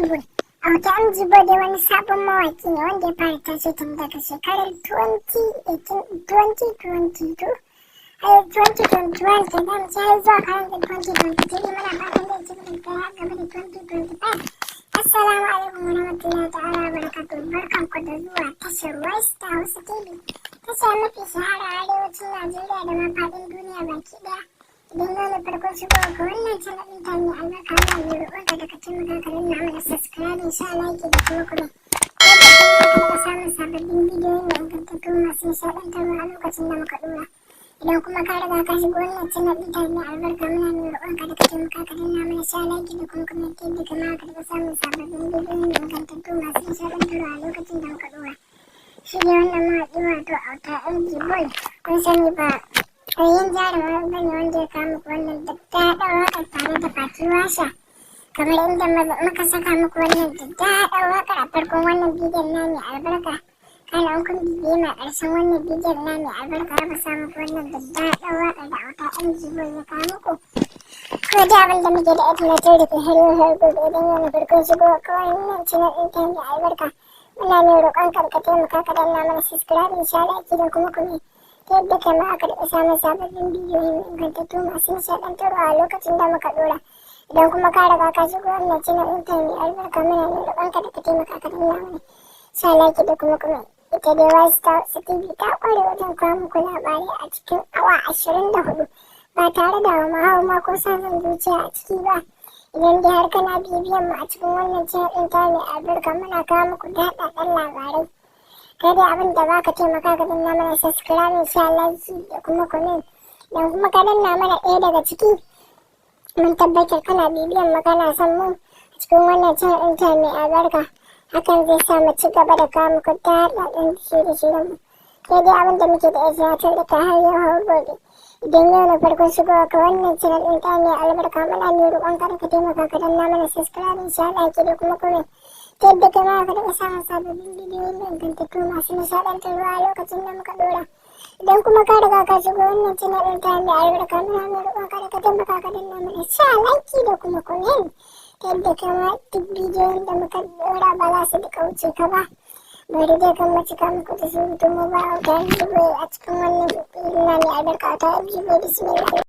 Boy. Auta MG Boy dai wani sabon mawaki ne wanda ya fara tashi tun daga shekarar 2018, 2022 har 2021 kenan, sai har zuwa current 2023. Muna fatan zai ci gaba da gaba da 2025. Assalamu alaikum warahmatullahi ta'ala wabarakatuh. Barkan ku da zuwa tashar West Hausa TV, tasha mafi shahara a arewacin Najeriya da ma faɗin duniya baki ɗaya. Idan yau ne farkon shigowa ka wannan channel ɗin ta mai albarka, muna mai roƙonka da ka taimaka ka danna mana subscribe, sha like da kuma comment, yadda kai ka riƙa samun sababbin bidiyoyi mai ingantattu masu nishaɗantarwa a lokacin da muka ɗora. Idan kuma ka riga ka shigo wannan channel ɗin ta mai albarka, muna mai roƙonka da ka taimaka ka danna mana sha like da kuma comment, yadda kai ma ka riƙa samun sababbin bidiyoyi mai ingantattu masu nishaɗantarwa a lokacin da muka ɗora. Shi dai wannan mawaƙi, wato Auta MG Boy, kun sani ba koyin jarumar bane wanda ya kawo muku wannan daddaɗar waƙar tare da Fati Washa, kamar inda muka saka muku wannan daddaɗar waƙar a farkon wannan bidiyon na mai albarka. Kana in kun bibiye ma ƙarshen wannan bidiyon na mai albarka, ba sa muku wannan daddaɗar waƙar da Auta MG Boy ya kawo muku. Ko da abin da muke da ita na da har yau har gobe, idan yau na farkon shigo ka wannan channel ɗin ta mai albarka, muna mai roƙon ka ka taimaka ka danna mana subscribe, insha Allah, da kuma comment, ta yadda kai ma aka riƙa samun sababbin bidiyoyi ingantattu masu nishaɗantarwa a lokacin da muka ɗora. Idan kuma ka riga ka shigo wannan channel ɗin ta mai albarka, muna mai roƙon ka da ka taimaka ka danna mana sha like da kuma comment. Ita dai Wasu TV ta ƙware wajen kawo muku labarai a cikin awa 24 ba tare da hauma ko son zuciya a ciki ba. Idan dai har kana bibiyan mu a cikin wannan channel ɗin ta mai albarka, muna kawo muku daɗaɗɗen labarai. Kai dai abin da baka taimaka ka danna mana subscribe, sha like da kuma comment. Idan kuma ka danna mana ɗaya daga ciki, mun tabbatar kana bibiyan mu, kana son mu a cikin wannan channel ɗin ta mai albarka. Hakan zai sa mu ci gaba da kawo muku daɗaɗɗen shirye-shiryen mu. Sai dai abin da muke da ita da ka har yau har gobe, idan yau na farkon shigowa ka wannan channel ɗin ta mai albarka, muna mai roƙon ka da ka taimaka ka danna mana subscribe, sha like da kuma comment, ta yadda kai ma ka riƙa samun sababbin bidiyoyi ingantattu masu nishaɗantarwa a lokacin da muka ɗora. Idan kuma ka riga ka shigo wannan channel ɗin ta mai albarka, muna mai roƙon ka da ka taimaka ka danna mana sha like da kuma comment, ta yadda kai ma duk bidiyoyin da muka ɗora ba za su duka wuce ka ba. Bari dai kan mu cika muku da surutu, mu ba Auta MG a cikin wannan ina mai albarka. Auta MG, bismillah.